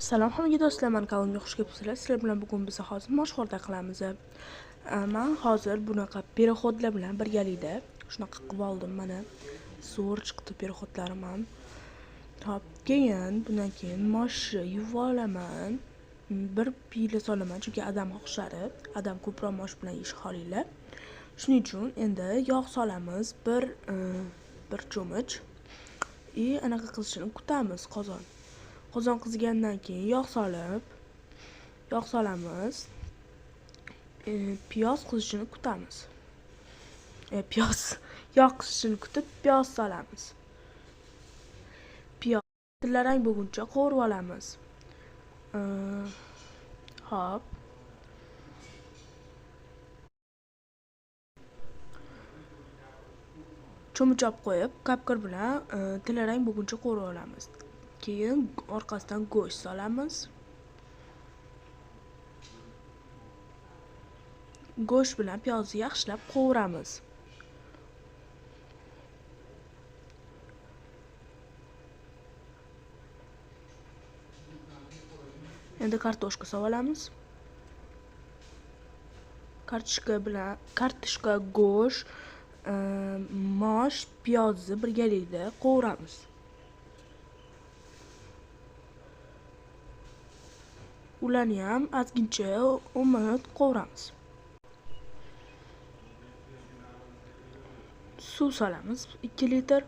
Salom hammaga do'stlar, men kanalimga xush kelibsizlar. Sizlar bilan bugun biz hozir moshxo'rda qilamiz. Men hozir bunaqa perehodlar bilan birgalikda shunaqa qilib oldim. Mana zo'r chiqdi perehodlarim ham. Hop, keyin bundan keyin moshni yuvib olaman. Bir piyla solaman, chunki adam xohlari, adam ko'proq mosh bilan yeyish xohlaylar. Shuning uchun endi yog' solamiz, bir cho'mich. I anaqa qilishini kutamiz qozon. Qozon qizigandan keyin yog' solamiz. Piyoz qizishini kutamiz. Piyoz, yog' qizishini kutib piyoz solamiz. Piyoz tillarang bo'lguncha qovurib olamiz. Hop. Cho'mich olib qo'yib, kapkir bilan tillarang bo'lguncha qovurib olamiz. Keyin orqasidan go'sht solamiz. Go'sht bilan piyozni yaxshilab qovuramiz. Endi kartoshka solamiz. Kartoshka, go'sht, mosh, piyozni birgalikda qovuramiz. Ularni ham ozgincha 10 minut qovuramiz. Suv solamiz 2 litr.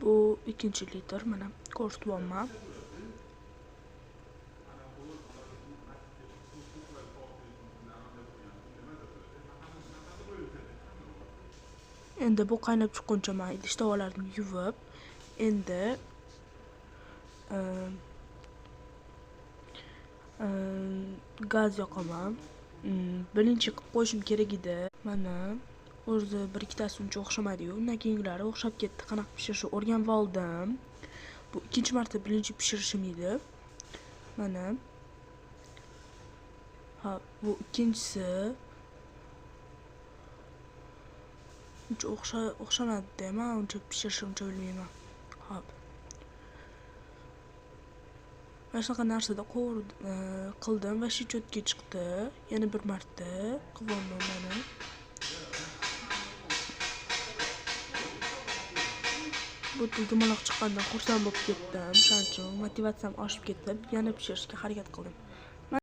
Bu 2 litr mana ko'rsatyapman. Endi bu qaynab chiqquncha men idish tovolarni yuvib, endi gaz yoqaman. Birinchi qilib qo'yishim kerak edi. Mana o'zi bir ikkitasi uncha o'xshamadi-yu, undan keyingilari o'xshab ketdi. Qanaqa pishirishni o'rganib oldim. Bu ikkinchi marta birinchi pishirishim edi. Mana. Ha, bu ikkinchisi. Uncha o'xshamadi-da, men uncha pishirishni uncha bilmayman. Hop. Mana shunaqa narsada qildim va shu cho'tga chiqdi. Yana bir marta qilyapman mana. Bu dumaloq chiqqandan xursand bo'lib ketdim. Shuning uchun motivatsiyam oshib ketdi. Yana pishirishga harakat qildim.